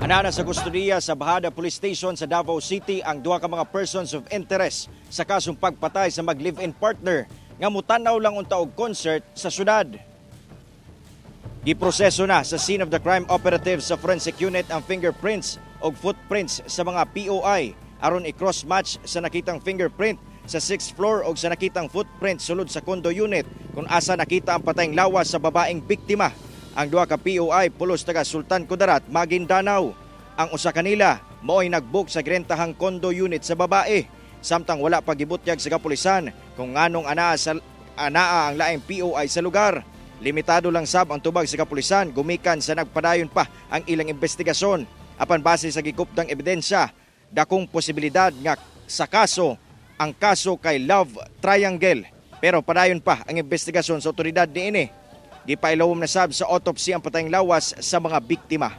Anaa sa kustodiya sa Bajada Police Station sa Davao City ang duha ka mga persons of interest sa kasong pagpatay sa mag-live-in partner nga mutanaw lang unta og concert sa syudad. Giproseso na sa scene of the crime operatives sa forensic unit ang fingerprints og footprints sa mga POI aron i-cross-match sa nakitang fingerprint sa 6th floor og sa nakitang footprint sulod sa condo unit kung asa nakita ang patayng lawas sa babaeng biktima. Ang duha ka POI pulos taga Sultan Kudarat, Maguindanao. Ang usa kanila mao'y nagbook sa girentahang condo unit sa babae. Samtang wala pa gibutyag sa kapulisan kung nganong anaa ang laing POI sa lugar. Limitado lang sab ang tubag sa kapulisan gumikan sa nagpadayon pa ang ilang investigasyon. Apan base sa gikupdang ebidensya, dakong posibilidad nga sa kaso ang kaso kay love triangle. Pero padayon pa ang investigasyon sa otoridad niini. Gipailawom na sab sa autopsy ang patayng lawas sa mga biktima.